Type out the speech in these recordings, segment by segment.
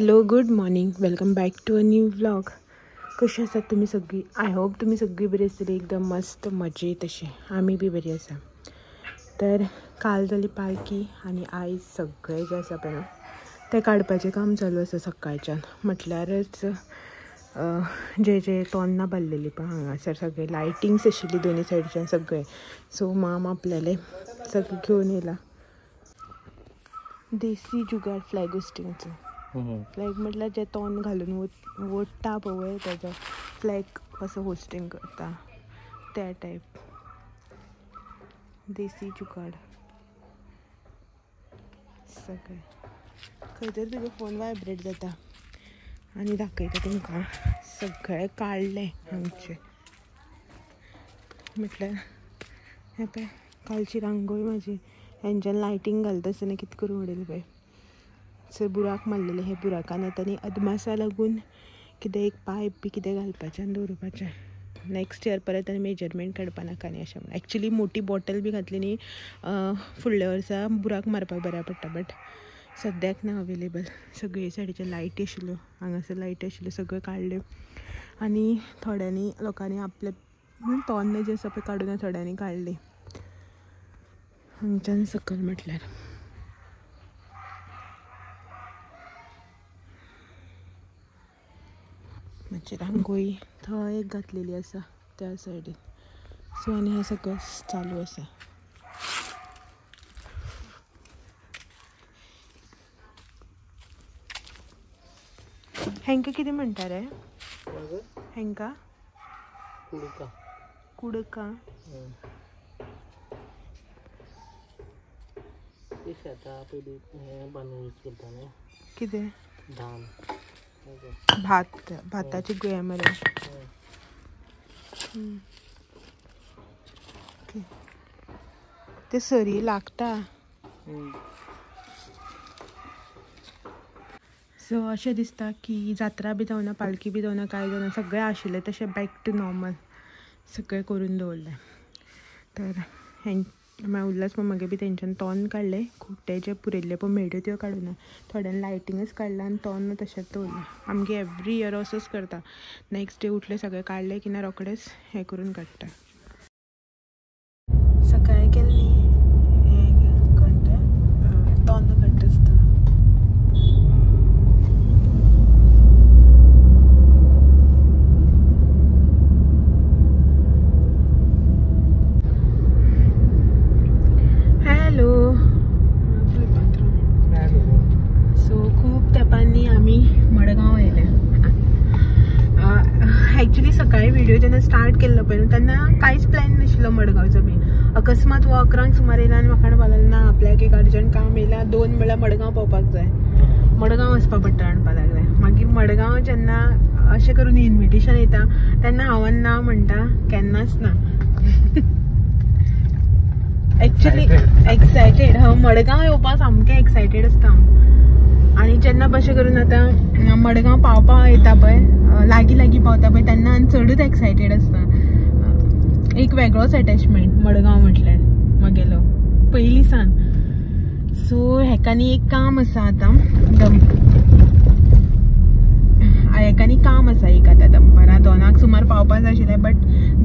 Hello, good morning, welcome back to a new vlog. कशी आसात तुमी सगळी? I hope तुमी सगळी बरी आसतली, एकदम मस्त मजेत अशें. आमी बी बरी आसा. तर काल जाली पालखी आनी आयज सगळें जें आसा पळय तें काडपाचें काम चालू आसा सकाळच्यान. म्हटल्यारच जे जे तोन्नां बांदलेली पळय हांगासर सगळे लायटिंग्स आशिल्ली दोनी सायडीच्यान सगळे. सो माम आपल्याले सगळें घेवन येयला. देसी जुगाड फ्लॅग होस्टिंगचो. फ्लॅग म्हटल्यार जे तोंड घालून वोडटा पळय तेजो फ्लॅग कसो होस्टिंग करता त्या टायप देसी जुगाड सगळें. खंय तरी तुजो फोन वायब्रेट जाता आनी दाखयता तुमकां. सगळें काडलें आमचें. म्हटल्यार हें पळय कालची रांगोळी म्हाजी हेंच्यान लायटींग घालता आसतना कितें करून उडयलें पळय. सो बुराक मारलेले, हे बुराकान आतां न्ही अदमासा लागून कितें एक पायप बी कितें घालपाचें आनी दवरपाचें. नेक्स्ट इयर परत आनी मेजरमेंट काडपा नाका न्ही अशें म्हणून. एक्चुली मोठी बॉटल बी घातली न्ही फुडल्या वर्सा बुराक मारपाक बऱ्याक पडटा, बट सद्याक ना अवेलेबल. सगळे सायडीचे लायटी आशिल्ल्यो, हांगासर लायटी आशिल्ल्यो सगळ्यो काडल्यो. आनी थोड्यांनी लोकांनी आपले तोन्ने जे आसा पळय काडून थोड्यांनी काडली हांगच्यान सकयल. म्हटल्यार मातशी रांगोळी थंय एक घातलेली आसा त्या सायडीन. सो आनी हें सगळें चालू आसा. हेंका कितें म्हणटा रे? हेंका कुडका. कुडका कितें? भात, भाताची गुया मरे. ते सरी लागता. सो अशें दिसता की जात्रा बी जावना, पालखी बी जावना, कांय जावना, सगळें आशिल्लें तशें बॅक टू नॉर्मल सगळें करून दवरलें. तर हें मागीर उल्हास मामागे बी तेंच्यान तोंड काडलें, खुट्टे जे पुरिल्ले पळय मेळ्यो त्यो काडूना, थोड्यांनी लायटिंगच काडलां आनी तोंड तशेंच दवरलें. आमगे एवरी इयर असोच करता, नेक्स्ट डे उठले सगळें काडलें की ना रोखडेच हें करून काडटा. सकाळी केल्ली हें कोण तें तोंड काडटा आसतना. मडगांव आयले. एक्चुली सकाळी व्हिडिओ जेन्ना स्टार्ट केल्लो पळय न्हू तेन्ना कांयच प्लॅन नाशिल्लो मडगांवचो बी. अकस्मात हो 11 सुमार येयला आनी म्हाका म्हणपाक लागलो ना आपल्याक एक अर्जंट काम येयला, 2 म्हळ्यार मडगांव पावपाक जाय, मडगांव वचपा पडटा म्हणपाक लागलें. मागीर मडगांव जेन्ना अशें करून इन्विटेशन येता तेन्ना हांव ना म्हणटा केन्नाच ना. एक्चुली एक्सायटेड, हांव मडगांव येवपाक सामकें एक्सायटेड आसता हांव. आनी जेन्ना कशें करून आतां मडगांव पावपा येता पळय, लागीं लागीं पावता पळय तेन्ना आनी चडूच एक्सायटेड आसता. एक वेगळोच एटॅचमेंट मडगांव म्हटल्यार म्हगेलो पयलीं सान. सो हेका न्ही एक काम आसा आतां, हेका न्ही काम आसा एक आतां दनपारां 2 सुमार पावपा जाय आशिल्लें, बट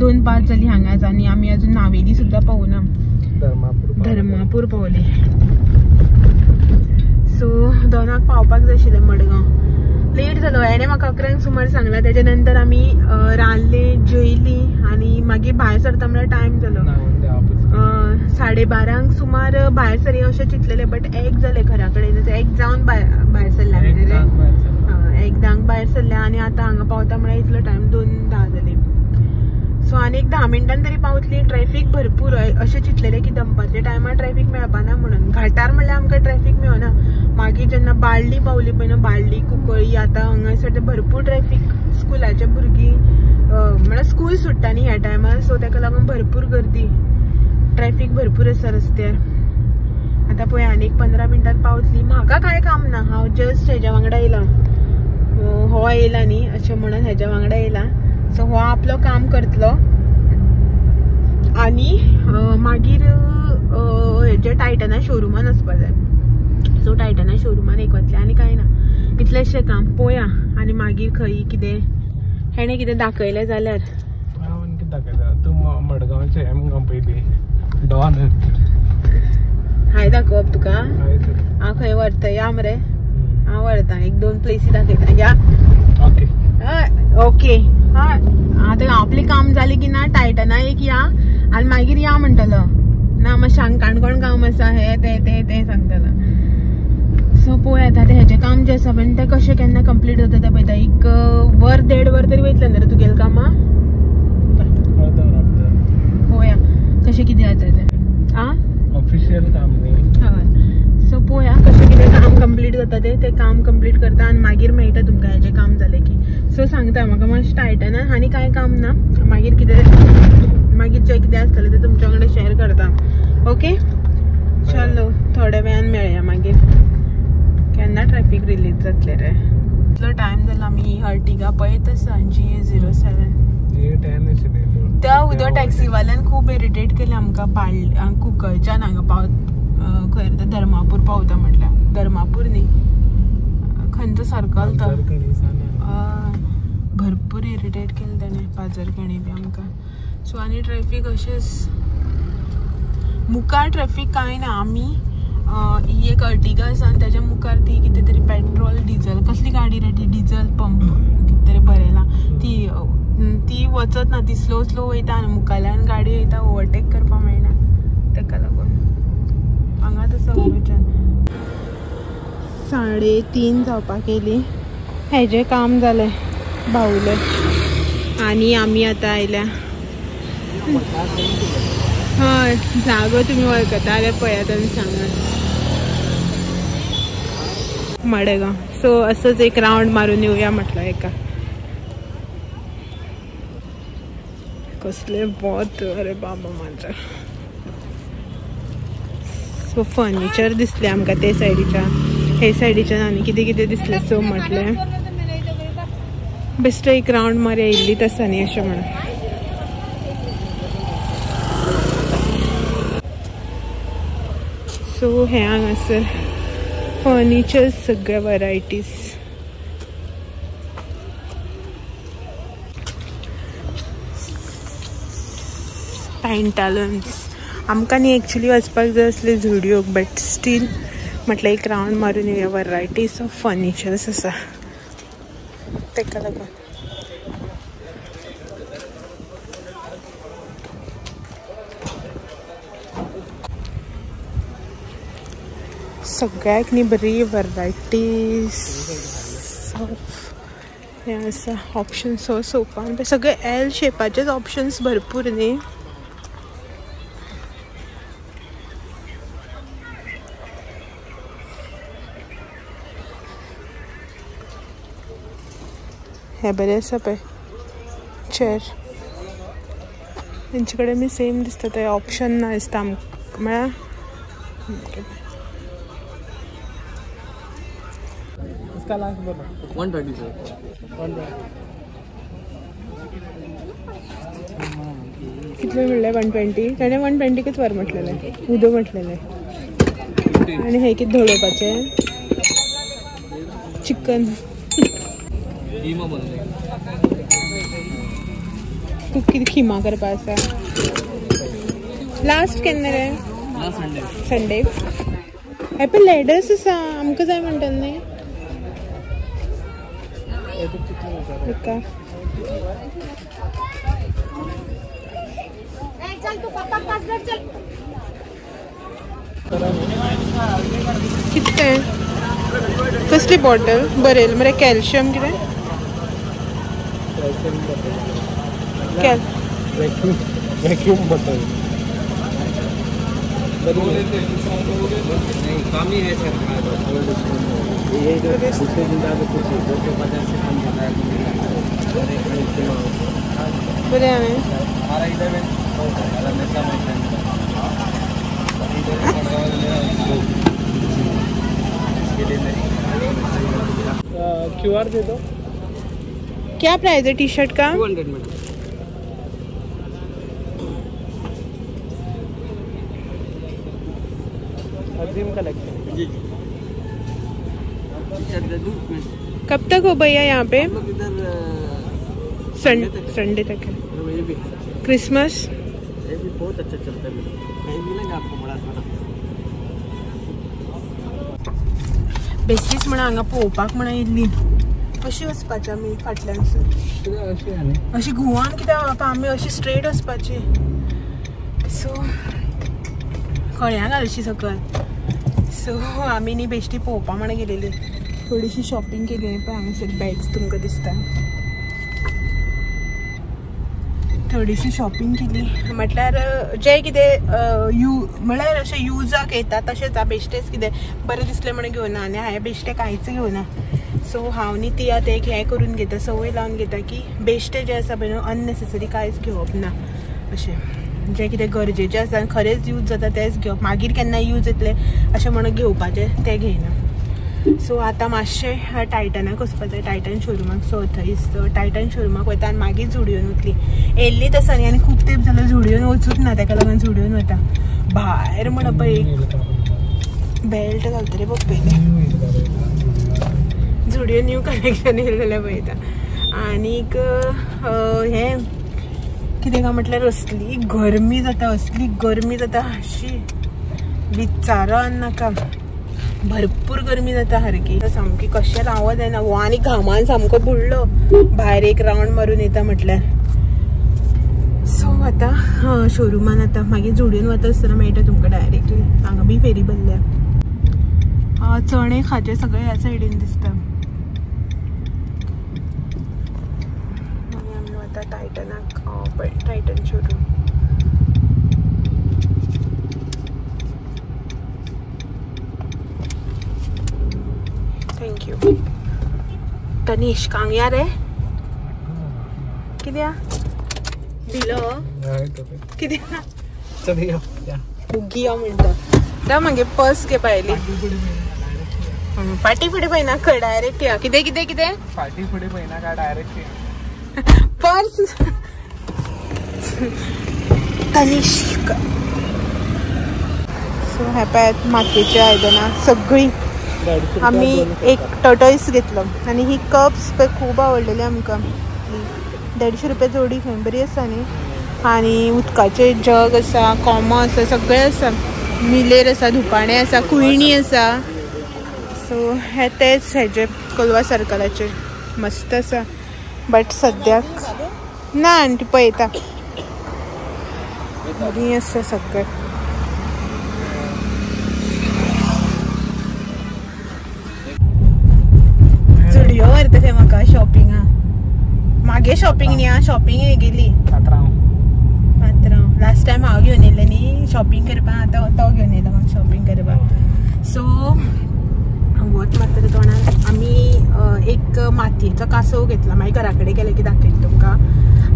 2:05 जाली हांगाच आनी आमी अजून नावेली सुद्दां पावना, धर्मापूर पावली. सो 2 पावपाक जाय आशिल्लें मडगांव, लेट जालो. हेणें म्हाका 11 सुमार सांगलां, तेच्या नंतर आमी रांदले, जेयली आनी मागीर भायर सरता म्हळ्यार टायम जालो. 12:30 सुमार भायर सरया अशें चिंतलेलें, बट 1 जालें घरा कडेन, 1 जावन भायर सरलें आमी. 1:10 भायर सरलें आनी आतां हांगा पावता म्हळ्यार इतलो टायम 2:10 जाली. सो आनी एक 10 मिनटान तरी पावतली. ट्रॅफीक भरपूर अशें चिंतलेलें की दनपारच्या टायमार ट्रॅफीक मेळपाना म्हणून, घाटार म्हणल्यार आमकां ट्रॅफीक मेळना. मागीर जेन्ना बाळ्ळी पावली पळय न्हू, बाळ्ळी कुंकळी आतां हांगासर भरपूर ट्रॅफीक, स्कुलाचे भुरगीं म्हळ्यार स्कूल सुट्टा न्ही ह्या टायमार, सो ताका लागून भरपूर गर्दी, ट्रॅफीक भरपूर आसा रस्त्यार. आतां पळय आनी एक 15 मिनटान पावतली. म्हाका कांय काम ना, हांव जस्ट हेज्या वांगडा येयलां, हो येयला न्ही अशें म्हणून हेज्या वांगडा येयलां. सो हो आपलो काम करतलो आनी मागीर हेजे टायटना शोरुमान वचपा जाय. सो टायटना शोरुमान एक वतलें आनी कांय ना. इतलेशें काम पोया आनी मागीर खंय कितें हेणें कितें दाखयलें जाल्यार हांव कितें दाखयता तूं मडगांवचें हें मुगो पयलीं डॉन हांवें दाखोवप तुका हांव खंय व्हरता या मरे हांव व्हरता एक दोन प्लेसी दाखयता या ओके ओके हय आतां आपलें काम जालें की ना टायटना एक या आनी मागीर या म्हणटलो ना मातशें हांगा काणकोण काम आसा हें तें तें तें सांगतलो. सो पळोवया आतां हेजें काम जें आसा पळय तें कशें केन्ना कंप्लीट जाता तें पळयता. एक वर देड वर तरी वयतलें न्ही रे तुगेलें कामां पळोवया कशें कितें जाता तें आं ऑफिशियल काम न्ही हय. सो पळोवया कशें कितें काम कंप्लीट जाता तें तें काम कंप्लीट करता आनी मागीर मेळटा तुमकां हेजें काम जालें की. सो सांगता म्हाका मातशें टायटना आनी कांय काम ना मागीर कितें मागीर जें कितें आसतलें तें तुमच्या वांगडा शेअर करता. ओके चलो थोड्या वेळान मेळया मागीर केन्ना ट्रॅफीक रिलीज जातलें रे. इतलो टायम जाला आमी अर्टिगा पळयत आसा GA 07. त्या उदक टॅक्सीवाल्यान खूब इरिटेट केलें आमकां पाळ कुंकळच्यान हांगा पाव खंय रे धर्मापूर पावता म्हटल्यार धर्मापूर न्ही खंयचो सर्कल तो भरपूर इरिटेट केलें तेणें पाजरखणी बी आमकां. सो आनी ट्रॅफीक अशेंच मुखार ट्रॅफीक कांय ना आमी ही एक अर्टिगा आसा आनी तेज्या मुखार ती कितें तरी पेट्रोल डिजल कसली गाडी रे ती डिजल पंप कितें तरी बरयलां ती ती वचत ना ती स्लो स्लो वयता आनी मुखाल्यान गाडी वयता ओवरटेक करपाक मेळना तेका लागून हांगा तसो वचन. 3:30 जावपाक येयली हेजें काम जालें बावलें आनी आमी आतां आयल्या. हय जागो तुमी वळखता जाल्यार पळयात आनी सांगात मडगांव. सो असंच एक रावंड मारून येवया म्हटलं एका कसले वत अरे बाबा म्हाज्या. सो फर्निचर दिसलें आमकां ते सायडीच्यान हे सायडीच्यान आनी कितें कितें दिसलें. सो म्हटलें बेश्टें एक रावंड मारी येयल्लीच आसा न्ही अशें म्हणून. सो हे हांगासर फर्निचर सगळे वरायटीज. पेंटालन्स आमकां न्ही एक्चुली वचपाक जाय आसलें झुडियोक बट स्टील म्हटलें एक रावंड मारून येवया. वरायटीज ऑफ फर्निचर्स आसा तेका लागून. सगळ्याक न्ही बरी वरायटीज ऑफ हें आसा ऑप्शन्स. हो सोफा म्हणटा सगळे एल शेपाचेच ऑप्शन्स भरपूर न्ही. हे बरें आसा पळय चेर तेंचे कडेन बी सेम दिसता ते ऑप्शन ना दिसता आमकां म्हळ्यार. इसका लास्ट बोलो 120 सर 120 कितले म्हणलें 120 ताणें 120कूच व्हर म्हटलेलें उदो म्हटलेलें. आनी हें कितें धोडोवपाचें चिकन तूं कितें खिमा करपा आसा लास्ट केन्ना रे संडे. हे पळय लॅडर्स आसा आमकां जाय म्हणटा न्ही कितें कसली बॉटल बरेल मरे कॅल्शियम कितें वैक्यूम बॉटल कम ही है सर। ये जो दूसरे दिन का कुछ 250 से कम होता है। बरे है हमारा इधर में क्यूआर दे दो। क्या प्राइस है टी शर्ट का? 200 में। अजीम कलेक्शन। जी कब तक हो भैया यहाँ पे? संडे तक है। क्रिसमस ये भी बहुत अच्छा चलता है, कहीं मिलेगा आपको बड़ा सारा। बेस्टीच म्हणून हांगा पळोवपाक म्हणून येयल्ली। अशी वचपाची आमी फाटल्यानसून अशी घुंवन कित्याक आमी अशी स्ट्रेट वचपाची। सो खळ्या घालशी सकयल। सो आमी न्ही बेश्टी पळोवपाक म्हणून गेलेली, थोडीशी शॉपिंग केली। पळय हांगासर बॅग्स तुमकां दिसता। थोडीशी शॉपिंग केली म्हटल्यार जे कितें you म्हळ्यार अशें युजाक येता तशेंच बेश्टेच कितें बरें दिसलें म्हणून घेवना आनी हांवें बेश्टें कांयच घेवना। सो हांव न्ही ती आतां एक हें करून घेता, संवय लावन घेता की बेश्टें जें आसा पळय न्हू अननेसेसरी कांयच घेवप ना। अशें जें कितें गरजेचें आसा आनी खरेंच यूज जाता तेंच घेवप, मागीर केन्ना यूज येतलें अशें म्हणून घेवपाचें तें घेयना। सो आतां मातशें टायटनाक वचपा जाय, टायटन शोरुमाक। सो थंयच टायटन शोरुमाक वता आनी मागीर झुडियोन वतली। येयल्लीच आसा न्ही आनी खूब तेंप जालो झुडियोन वचूंक ना, ताका लागून झुडियोन वता। भायर म्हण पळय एक बेल्ट घालता रे बघ पयलें। झुडियो न्यू कलेक्शन येयलें जाल्यार पळयता। आनीक हें कितें काय म्हटल्यार असली गरमी जाता, असली गरमी जाता अशी विचारान नाका, भरपूर गरमी जाता सारकी सामकी कशें रावत जायना। हो आनी घामान सामको बुडलो भायर एक रावंड मारून येता म्हटल्यार। सो आतां शोरुमान आतां मागीर झुडियोन वता आसतना मेळटा तुमकां डायरेक्टली। हांगा बी फेरी भरल्या, चणे खाजे सगळे ह्या सायडीन दिसता। आनी आमी वता टायटनाक, Titan showroom. Thank you. Tanishq हांगा रे कित्या दिलो कित्या उगी यो म्हणटा ता मागे पर्स घे पायली। फाटी फुडें पळयना खंय डायरेक्ट या कितें कितें कितें फाटी फुडें पळयना काय डायरेक्ट पर्स। तनिष्क सो हे पळयात मातयेची आयदनां सगळीं। आमी एक टर्टॉयस घेतलो आनी ही कप्स पळय खूब आवडलेली आमकां। 150 रुपया जोडी खंय बरी आसा न्ही। आनी उदकाचे जग आसा, कोमो आसा, सगळें आसा, मिलेर आसा, धुपाणें आसा, कुयणी आसा। सो हे तेच हेजे कोलवा सर्कलाचेर मस्त आसा, बट सद्याक ना आंटी पळयता बरी आसा सगळें। झुडियो व्हरता थंय म्हाका शॉपिंगा, मागे शॉपिंग न्ही आं, शॉपिंग हे गेली पात्रांव। लास्ट टायम हांव घेवन येयलें न्ही शॉपिंग करपाक, आतां तो घेवन येयला म्हाका शॉपिंग करपाक। सो वत मारता तोंडाक। आमी एक मातयेचो कासव घेतला, मागीर घरा कडेन गेले की दाखयता तुमकां।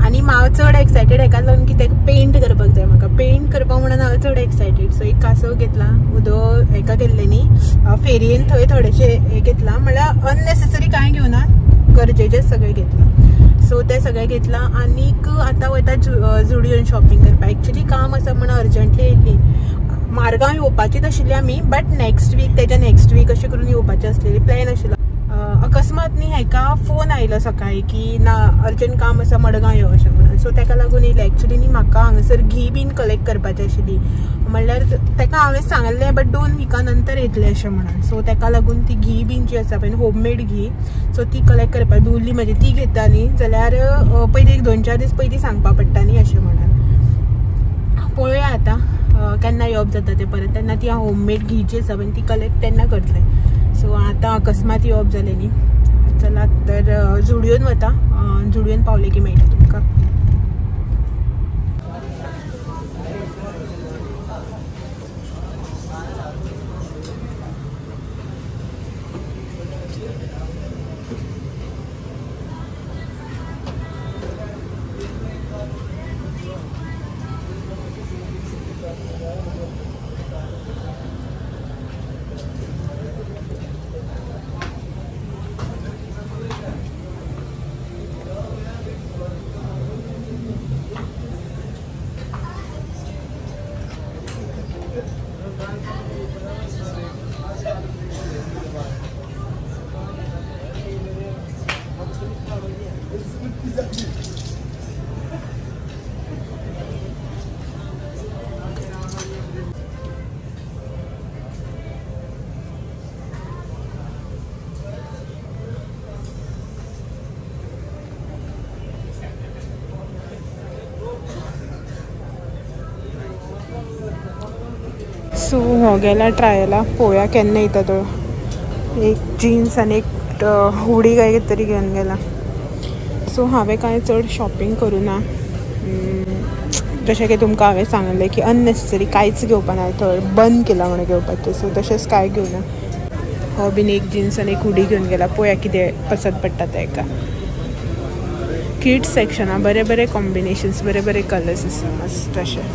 आनी हांव चड एक्सायटेड हेका लागून की ताका पेंट करपाक जाय म्हाका, पेंट करपाक म्हणून हांव चड एक्सायटेड। सो एक कासव घेतला, उदक हेका गेल्लें न्ही फेरयेन, थंय थोडेशें हें घेतलां, म्हणल्यार अननेसेसरी कांय घेवना, गरजेचें सगळें घेतलां। सो तें सगळें घेतलां आनीक आतां वयता झुडियोन शॉपिंग करपाक। एक्चुली काम आसा म्हणून अर्जंटली येयल्ली, मार्गांव येवपाचीच आशिल्ली आमी, बट नेक्स्ट वीक तेच्या नेक्स्ट वीक अशें करून येवपाचें आसलेली प्लॅन आशिल्लो। अकस्मात न्ही हेका फोन आयलो सकाळी की ना अर्जंट काम आसा मडगांव यो अशें म्हणून। सो तेका लागून येयलें। एक्चुली न्ही म्हाका हांगासर घी बीन कलेक्ट करपाचें आशिल्ली, म्हणल्यार तेका हांवें सांगलें बट 2 विकां नंतर येतलें अशें म्हणून। सो तेका लागून ती घी बीन जी आसा पळय होममेड घी, सो ती कलेक्ट करपाक उरली म्हजी, ती घेता न्ही जाल्यार पयलीं एक 2-4 दीस पयलीं सांगपा पडटा न्ही अशें म्हणून। पळोवया आतां केन्ना येवप जाता तें परत, तेन्ना ती होममेड घी जी आसा पळय ती कलेक्ट तेन्ना करतलें। सो आतां अकस्मात येवप जालें न्ही। चला तर झुडियोन वता, झुडियोन पावले की मेळटा तुमकां। सो हो गेला ट्रायला, पळोवया केन्ना येता तो. एक जिन्स आनी एक हुडी काय कितें तरी घेवन गेला. सो हांवें कांय चड शॉपिंग करूं ना, जशें की तुमकां हांवें सांगलें की अननेसेसरी कांयच घेवपा ना, थंय बंद केलां म्हणून घेवपाचें. सो तशेंच कांय घेवना. हो बीन एक जिन्स आनी एक हुडी घेवन गेला, पळोवया कितें पसंत पडटा तें हेका. किड्स सेक्शना बरे बरे कॉम्बिनेशन्स, बरे बरे कलर्स आसा मस्त अशें.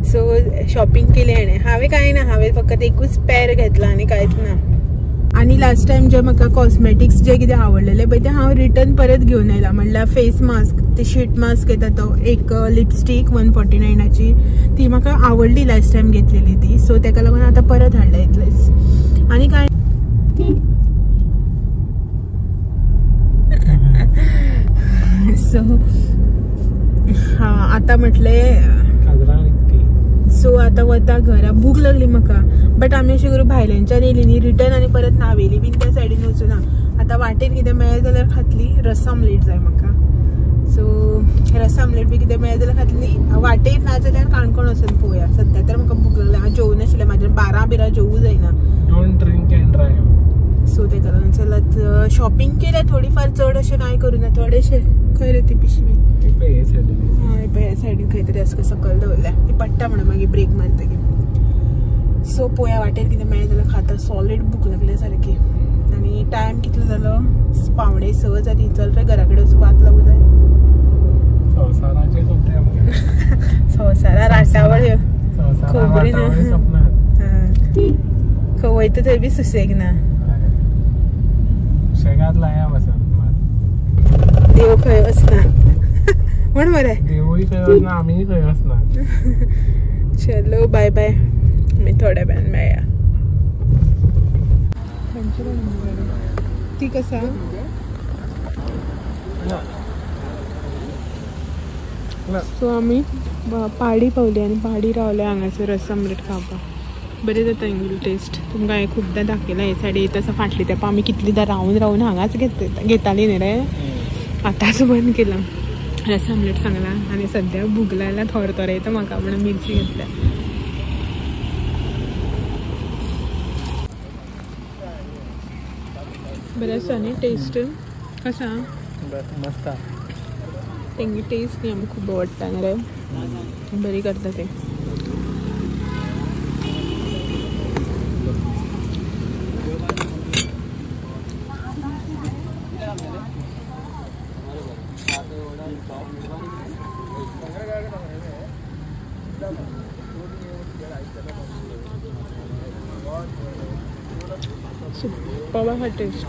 सो शॉपिंग केली हाणें, हांवें कांय ना, हांवें फकत एकूच पेर घेतला आनी कांयच ना. आनी लास्ट टायम जे म्हाका कॉस्मेटिक्स जे कितें आवडलेले पळय ते हांव रिटर्न परत घेवन आयला. म्हणल्यार फेस मास्क, ते शीट मास्क येता तो, एक लिपस्टीक 149ची, ती म्हाका आवडली लास्ट टायम घेतलेली ती. सो तेका लागून आतां परत हाडल्या इतलेच. आनी कांय सो हां आतां म्हटलें सो आतां वता घरा, भूक लागली म्हाका. बट आमी अशें करून भायल्यांच्यान येयली न्ही रिटर्न आनी परत नावेली बीन त्या सायडीन वचूना. आतां वाटेर कितें मेळ्ळें जाल्यार खातली. रस आमलेट जाय म्हाका, सो रस आमलेट बी कितें मेळ्ळें जाल्यार खातली. वाटेर ना जाल्यार काणकोण वचून पळोवया. सद्या तर म्हाका भूक लागली, हांव जेवूं नाशिल्लें, म्हाज्यान 12 बिरां जेवूं जायना. Don't drink and drive. So तेका लागून चलात शॉपिंग केल्या थोडी फार, चड अशें कांय करूं ना, थोडेशें. खंय रे ती पिशवी? हय पळय ह्या सायडीन खंय तरी आसा, सकयल दवरल्या ती, पडटा म्हणून मागीर ब्रेक मारतकीर. सो पळोवया वाटेर कितें मेळ्ळें जाल्यार खाता. सॉलीड भूक लागली सारकी. आनी टायम कितलो जालो? 5:45 जाली. चल रे घरा कडेन वचून वात लागूं जाय. संवसारा राटावळ खबरी ना, खंय वयता थंय बी सुसेग ना. देव खंय वचना म्हण मरे, देवूय खंय वचना, आमीय खंय वचना. चलो बाय बाय, मी थोड्या वेळान मेळया. ती कसा? सो आमी पाडी पावली आनी पाडी रावले हांगासर रस आमलेट खावपाक. बरें जाता इंगली टेस्ट. तुमकां हांवें खुबदां दाखयलां हे सायडीन येता आसा. फाटली तेंपा आमी कितलींदां रावून रावून हांगाच घेताली न्ही रे, आतांच बंद केलां. रस आमलेट सांगला आनी सद्या भूक लागल्या, थोरथोर येता म्हाका म्हणून मिरची घेतल्या. बरें आसा न्ही टेस्ट? कसा? मस्त. तेंगे टेस्ट न्ही आमकां खूब आवडटा न्ही रे, बरी करता ते. सुपर हा टेस्ट.